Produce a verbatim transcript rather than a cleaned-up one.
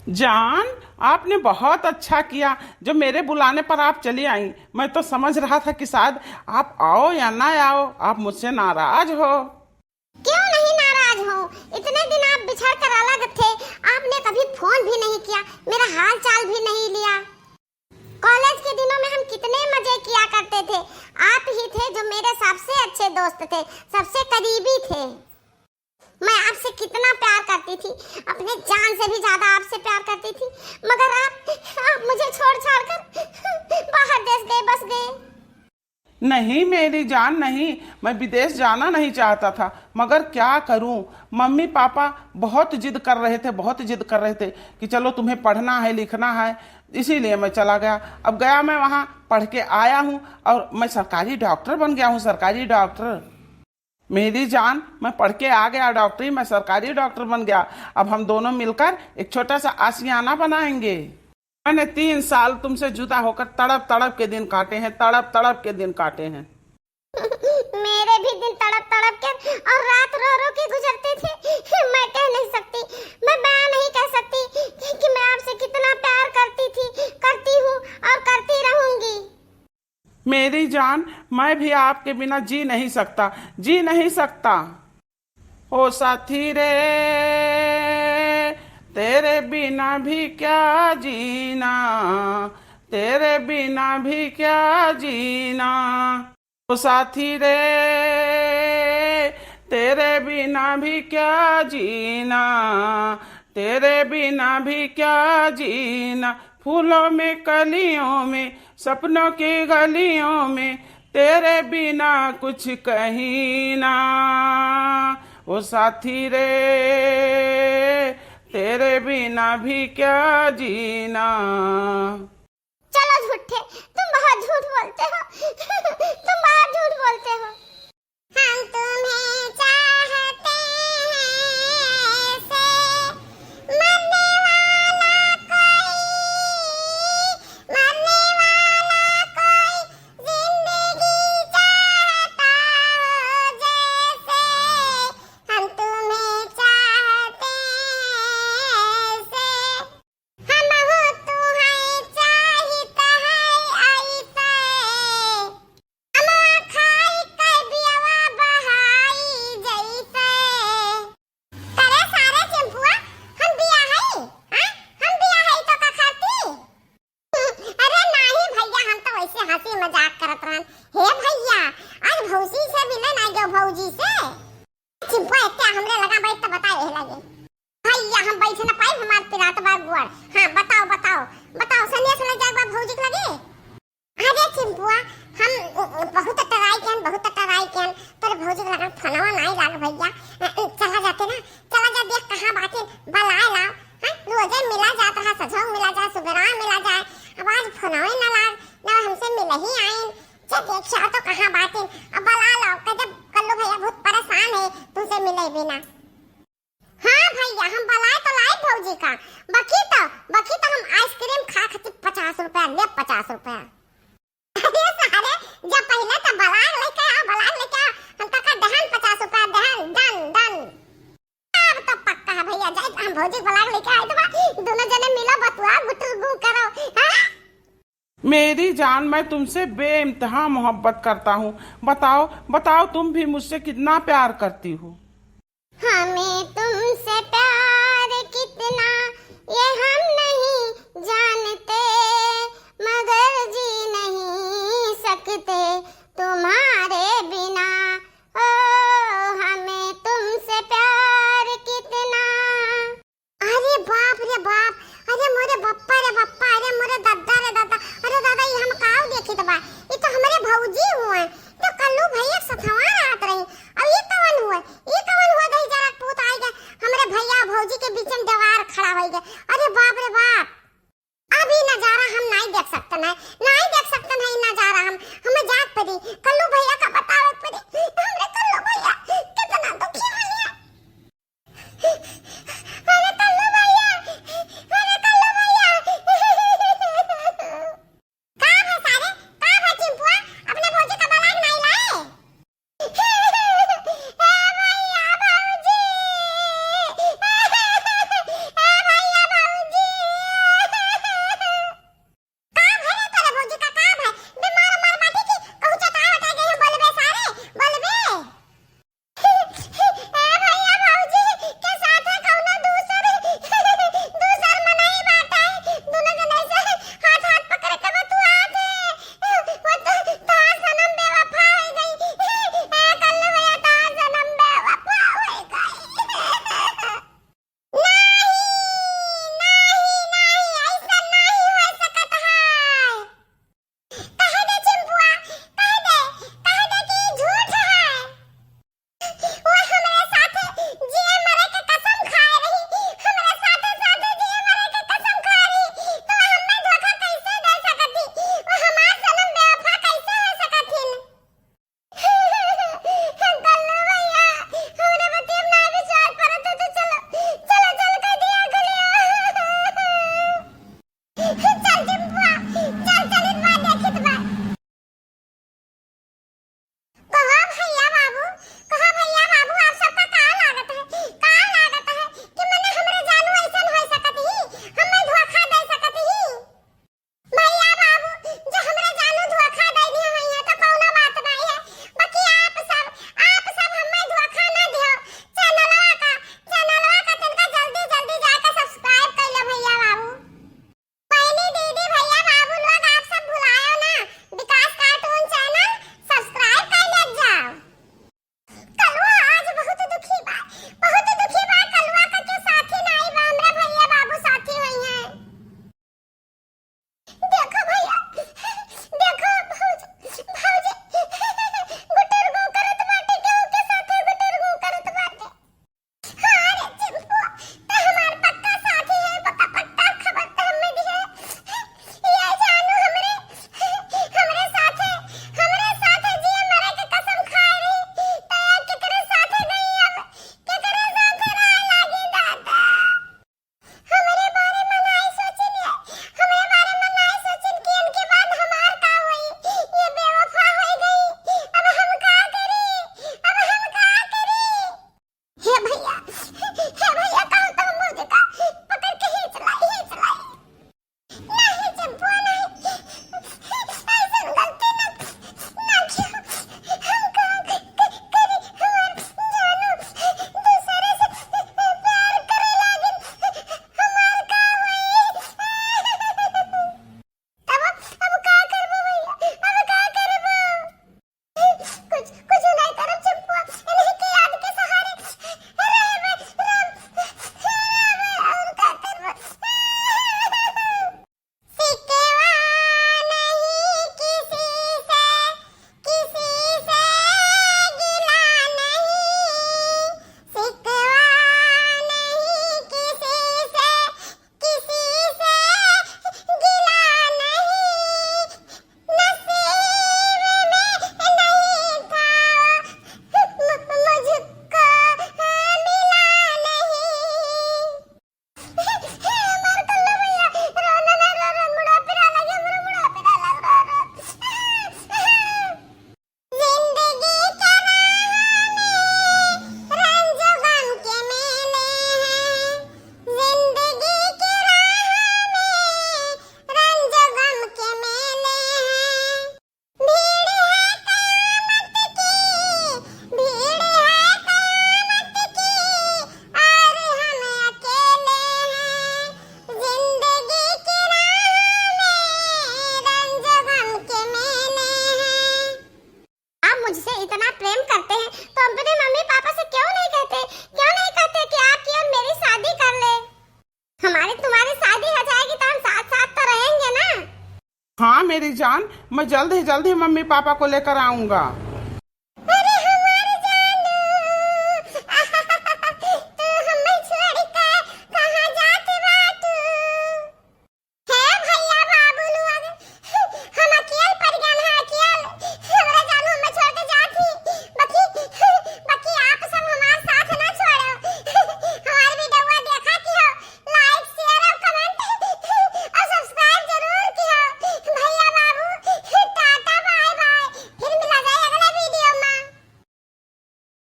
जान, आपने बहुत अच्छा किया जो मेरे बुलाने पर आप चली आईं। मैं तो समझ रहा था कि शायद आप आओ या ना आओ, आप मुझसे नाराज हो। क्यों नहीं नाराज हूँ? इतने दिन आप बिछड़ कर अलग थे, आपने कभी फोन भी नहीं किया, मेरा हाल चाल भी नहीं लिया। कॉलेज के दिनों में हम कितने मजे किया करते थे, आप ही थे जो मेरे सबसे अच्छे दोस्त थे, सबसे करीबी थे। मैं आपसे कितना प्यार करती थी, अपने जान से भी ज्यादा आपसे प्यार करती थी, मगर आप, आप मुझे छोड़ छाड़ कर बाहर देश गए, बस गए। नहीं मेरी जान, नहीं, मैं विदेश जाना नहीं चाहता था, मगर क्या करूं, मम्मी पापा बहुत जिद कर रहे थे, बहुत जिद कर रहे थे कि चलो तुम्हें पढ़ना है, लिखना है, इसीलिए मैं चला गया। अब गया, मैं वहाँ पढ़ के आया हूँ और मैं सरकारी डॉक्टर बन गया हूँ, सरकारी डॉक्टर। मेरी जान, मैं पढ़ के आ गया डॉक्टरी, मैं सरकारी डॉक्टर बन गया। अब हम दोनों मिलकर एक छोटा सा आशियाना बनाएंगे। मैंने तीन साल तुमसे जुदा होकर तड़प तड़प के दिन काटे हैं, तड़प तड़प के दिन काटे हैं। मेरे भी दिन तड़प तड़प के और रात रो रो के गुजरते थे। मैं कह नहीं सकती, मैं बयां नहीं कर सकती कि मैं आपसे कितना प्यार करती थी, करती हूँ और करती रहूंगी। मेरी जान, मैं भी आपके बिना जी नहीं सकता, जी नहीं सकता। ओ साथी रे, तेरे बिना भी क्या जीना, तेरे बिना भी क्या जीना। ओ साथी रे, तेरे बिना भी क्या जीना, तेरे बिना भी क्या जीना। फूलों में कलियों में, सपनों की गलियों में, तेरे बिना कुछ कहीं ना। ओ साथी रे, तेरे बिना भी क्या जीना। चलो झूठे, तुम बहुत झूठ बोलते हो। तुम बहुत झूठ बोलते हो। हम तुम्हें चाहते हैं ऐसे, मरने वाला कोई, मरने वाला कोई जिंदगी चाहता हो जैसे, हम तुम्हें चाहते हैं ऐसे। हमहू तुहैं चाहित है अइसे। अमवा खाई के बियवा बहाई जइसे। करे सारे चिंपुआ, हम बिया हई? हाँ? हम बिया हई तो का खाती? अरे नाही भइया, हम तो वैसे हंसी मजाक करत रहन। हे भइया, आज भौजी से मिले ना गयो, भौजी से। चिंपुआ, एत्ते हमरे लगा बैठ त बता एह लगे। भइया, हम बैठ न पाइब, हमार पिरात बा गोड़। हाँ, बताओ, बताओ, बताओ, सनेस ले जाए बा भौजी के लगे? अरे चिंपुआ, हम, अ, बहुत try कियन, बहुत try कियन, तोरे भौजी के लगा फोनवा नाई लाग भइया। अ, अ, चला जाते ना, चला जा, देख कहाँ बाटे, बलाए लाओ। हाँ, रोजे मिला जात रहा, सझौ मिला जाए, सुबेरा मिला जाए, अब आज फोनवे ना लाग, ना हमसे मिले ही आइन। चल देखिया तो कहाँ बाटे, अब बला लाओ, कह जब कल्लू भइया बहुत परेशान है तुमसे मिले बिना। हाँ भइया, हम बलाए तो लाए भौजी का। बकी तो, बकी तो हम ice cream खा खातिर पचास रुपया ले, पचास रुपया। अरे सारे, जब पहिले तो बलाए लेके आओ, बलाए लेके आओ, हम तका दहन पचास रुपया दहन, done, done। अब तो पक्का है भइया, जाए हम भौजी बलाए लेके आए तो बा, दोनों जने मिलो, बतुआ, गुटुर गु करो, हाँ? मेरी जान, मैं तुमसे बेइंतहा मोहब्बत करता हूँ। बताओ, बताओ, तुम भी मुझसे कितना प्यार करती हो? हमें तुमसे प्यार कितना, ये हम नहीं जानते, मगर जी नहीं सकते तुम्हारे बिना। ओ, हमें तुमसे प्यार कितना। अरे बाप रे बाप, अरे मोरे बप्पा रे बप्पा, अरे मोरे दद्दा रे दद्दा, अरे दादा, ई हम काव देखित बा? ई तो हमरे भौजी हुए, तो कल्लू भइया के सथवा रहत रही। अब ई कवन हुए? ई कवन हुए दही जरा पूत आई गए, हमरे भइया भौजी के बीच में दीवार खड़ा होइ गए। अरे बाप रे बाप, अब ई नजारा हम नाई देख सकतन है, नाई देख सकतन है ई नजारा हम, हमें जात पड़ी, कल्लू भइया का बतावे पड़ी। हमरे कल्लू भइया कितना दुखी हुई है। अरे कल्लू भइया, अरे कल्लू भइया। का भा सारे, का भा चिंपुआ, अपने भौजी का बलाए नाई लाए? ए भइया भौजी, ए भइया भौजी, मेरी जान, मैं जल्द ही जल्द ही मम्मी पापा को लेकर आऊंगा।